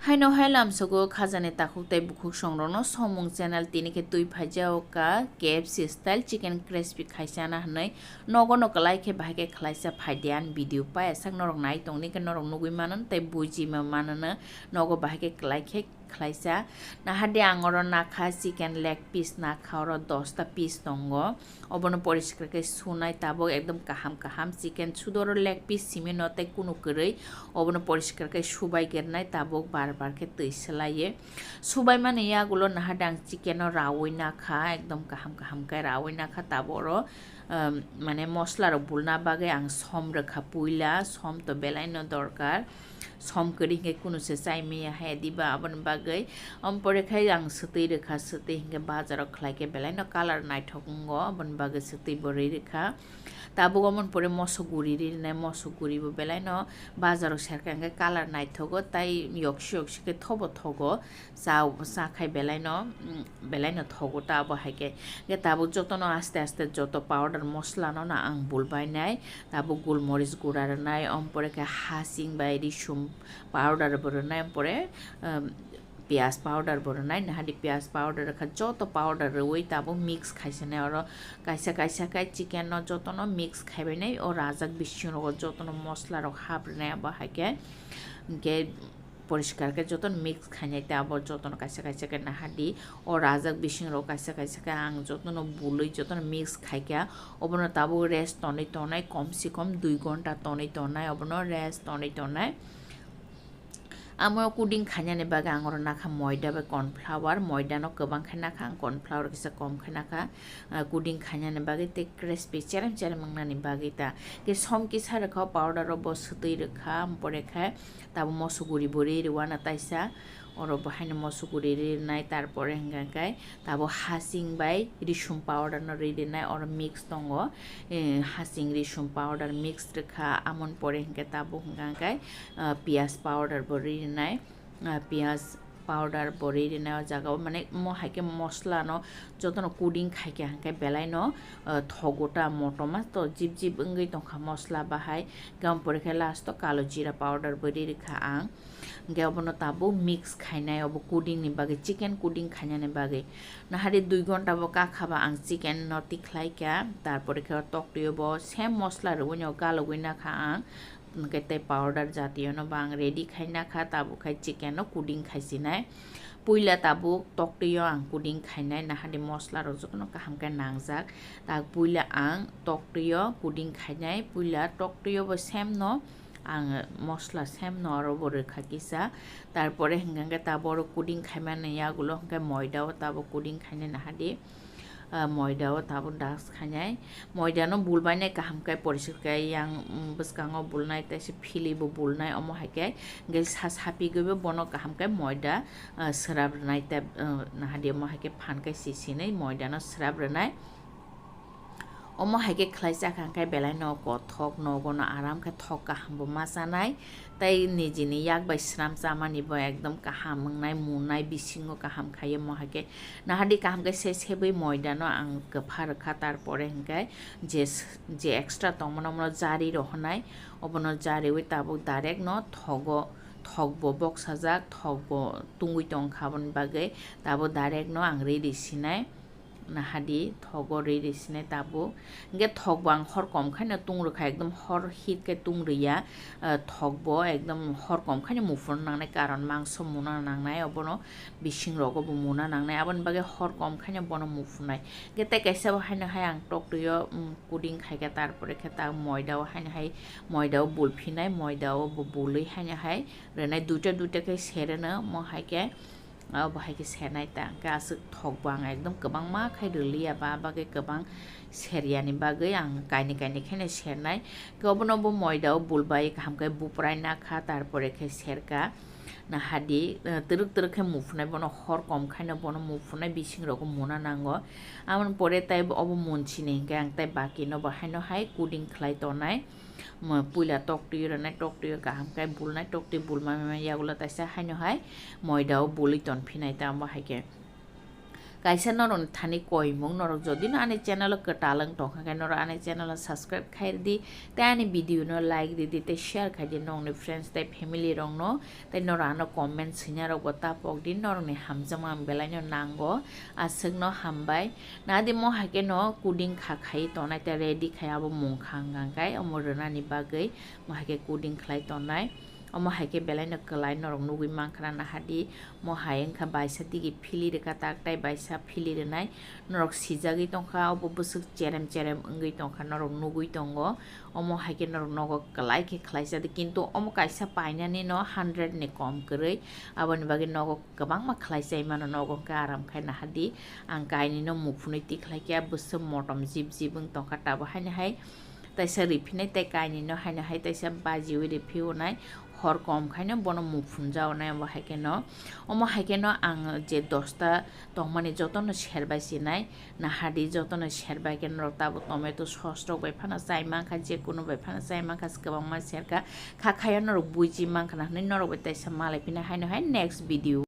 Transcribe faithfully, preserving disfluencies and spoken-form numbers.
Haino hai lamsogo khajani takhuk tei bukhuk songrokno somung channel tini khe twi phaijao ka K F C style chicken crispy khaisana hwnwi nogo no kwlai khe bahai khe khlaisa phaidian video paiyasak norok nai tongni khe norok nugwi mano tei buji ma mano nogo bahai khe kwlai khe khlaisa. Nahadi ang oro nakha chicken leg piece nakha oro dosta piece tongo. Obono poriskar khe sunai tabuk ekdom kaham kaham chicken sudoro leg piece simi no tei kunu kwrwi obono poriskar khe subai gernai tabuk bar bar khe twi swlaiwi subai mani yagulo nahadi ang chicken no rawi nakha ekdom kaham kaham khe rawi nakha tabuk oro um, mane mosla rok bulna bagwi ang som rwkha puila som to belai no dorkar. Som kwrwi hinkhe kunu se chai maya hai diba aboni bagwi. Omo pore khe ang swtwi rwkha, swtwi hinkhe bazaro khlai khe belai no colour naithok wngo, aboni bagwi swtwi bo rwi rwkha. Tabuk omo pore moso guri rinai, moso guri bo belai no bazaro serkha hinkhe colour naithogo, tai yoksi yoksi khe thobo thogo, cha, cha khai belai no, mm, belai no thogo ta abo hai khe. Hinkhe tabuk jotono aste aste joto powder mosla no no ang bulbai nai. Tabuk gulmoris gura rwnai, omo pore khe hasing bai risum powder bo rwnai, omo pore, um, piyaj powder bo rwnai, nahadi piyaj powder rwkha, joto powder rwui tabuk mix khaisinai oro kaisa kaisa khe chicken no jotono mix khaibainai, o rajak bising rogo jotono mosla rok hap rwnai abo hai khe, hinkhe poriskar khe jotono mix khainai tei abo jotono kaisa kaisa khe nahadi o rajak bising rok kaisa kaisa khe ang jotono bului jotono mix khaikha, obono tabuk rest tonwi tongnai kom se kom dui gonta tonwi tongnai, obono rest tonwi tongnai. Amo coding khainani bagwi ang oro nakha moida bai corn flour, moida no kwbang khe nakha ang, corn flour kisa kom khe nakha, ah, coding khainani bagwi tei crispy cherem cherem wngnani bagwi ta. Khe som kisa rwkha o powder o bo swtwi rwkha, omo pore khe tabuk moso guri bo ri rwna taisa, oro bo haino moso guri ri rwnai, tarpore hwnka khe tabuk hasing bai risum powder no ri rinai, oro mix tongo, eh, hasing risum powder mix rwkha, amoni pore hwnka tabuk hwnka khe, ah, piyaj powder bo ri rinai, ah, piyaj powder bo ri rinai o jaga o, mane mo hai khe mosla no jotono coding khai khe hwnka belai no, ah, thogo ta motom to jip jip wngwi tongkha mosla bahai, gam pore khe last o kalo jira powder bo ri rikha ang. Hinkhe obono tabuk mix khainai, obo coding ni bagwi, chicken coding khainani bagwi. Nahadi dui gonta bo kakha ba ang chicken no tikhlai kha, tarpore khe o toktwi o bo same mosla rwui no galogwi nakha ang, hinkhe tei powder jatiyo no bo ang ready khai nakha, tabuk khai chicken no coding khaisinai. Puila tabuk toktwi o ang coding khainai, nahadi mosla rok jotono kaham khe nangjak, tak puila ang toktwi o coding khainai, puila toktwi o bo same no ang mosla sem no oro bo rwkha kisa, tarpore hwnka khe tabuk oro coding khaimani yagulo hwnka khe moida o tabuk coding khainai nahadi, ah, moida o tabuk dust khainai, moida no bulbainai kaham khe poriskar khe yang, mm, bwskango bulnai tei se philwi bo bulnai omo hai khe, hwnkhe sa sapigwi bo bono kaham khe moida, ah, swrap rwnai tei, ah, nahadi omo hai khe phan khe si sinwi moida no swrap rwnai. Omo hai khe khlai chakha hwnkhe belai no kothok, nogo no aram khe thok kaham bo ma chanai, tei nijini yak bai swnam chamani bo ekdom kaham wngnai, munai, bisingo kaham khai omo hai khe. Nahadi kaham khe se sebwi moida no ang kwpha rwkha, tarpore hwnkhe je s-, je extra tongmano omono jari rohornai, obono jariwi tabuk direct no thogo, thok bo boksajak, thok bo tungwi tongkha, aboni bagwi tabuk direct no ang ready sinai. Nahadi thogo rwi rwi sinai tabuk. Hwnkhe thok bo ang hor kom khaino tung rwkha, ekdom hor hit khe tung rwya. Ah, thok bo ekdom hor kom khaino muphunna nangnai, karon mangso muna nangnai, obono bising rogo bo muna nangnai, aboni bagwi hor kom khaino bono muphunai. Hwnkhe tei kaisa bo haino hai ang toktwi o, um, coding khaikha, tarpore khe ta moida o haino hai moida o bulphinai, moida o bo bului haino hai rwnai, duita duita khe sereno mo hai khe. Abo hai khe senai ta, hwnkhe aswk thok bo ang ekdom kwbangma khai rwliya, ba bagwi kwbang seryani bagwi ang kainwi kainwi kheno sernai. Hwnkhe obono bo moida o bulbai kaham khe buprai nakha, tarpore khe serka. Nahadi, eh, twrwk twrwk khe muphunai, bono hor kom khaino bono muphunai, bising rogo muna nango. Aboni pore tei obo munsini hwnkhe ang tei baki no bo haino hai coding khlai tonai. Mo-, puila toktwi rwnai, toktwi kaham khe bulnai, toktwi bulma mema yagulo taisa haino hai moida o bului ton phinai ta, omo hai khe. Kaisa norokni thani koimung, norok jodi no ani channel o kwtal wng tongkha khe norok ani channel o subscribe khairdi, tei ani video no like ridi, tei share khaidi nokni friends tei family rokno, tei norok ano comment swinai rokbo ta pokdi, norokni hamjakma ang belaino nango, aswkno hambai. Nadi mo haikhe no coding kha khai tongnai tei ready khai abo mung kha hwnkha khe omo rwnani bagwi mo haikhe coding khlai tongnai. Omo haikhe belaino kwlai norok nugwi mankha na nahadi, mo hai wngkha baisa digi phili rwkha tak tei baisa phili rwnai. Norok sijagwi tongkha, obo bwswk cherem cherem wngwi tongkha, norok nugwi tongo. Omo haikhe norok nogo kwlai khe khlaijadi, kintu omo kaisa painani no hundred ni kom kwrwi, aboni bagwi nogo kwbangma khlai chai mano, nogo hwnkhe aram khai nahadi. Ang kainwi no muphunwi tikhlai khe bwswk motom jip jip wng tongkha, tabo haino hai taisa riphinai tei kainwi no haino hai taisa bajiwi riphionai, hor kom khaino bono muphunjaonai. Omo haikhe no, omo haikhe no ang je dosta tongmani jotono serbai sinai, nahadi jotono serbai khe norok tabo tomato sauce rok bai phano chai mankha, je kunu bai phano chai mankha, kwbangma serkha, kha khaya norok buiji mankha na hwnwi norok bai taisa malai phina haino hai next video.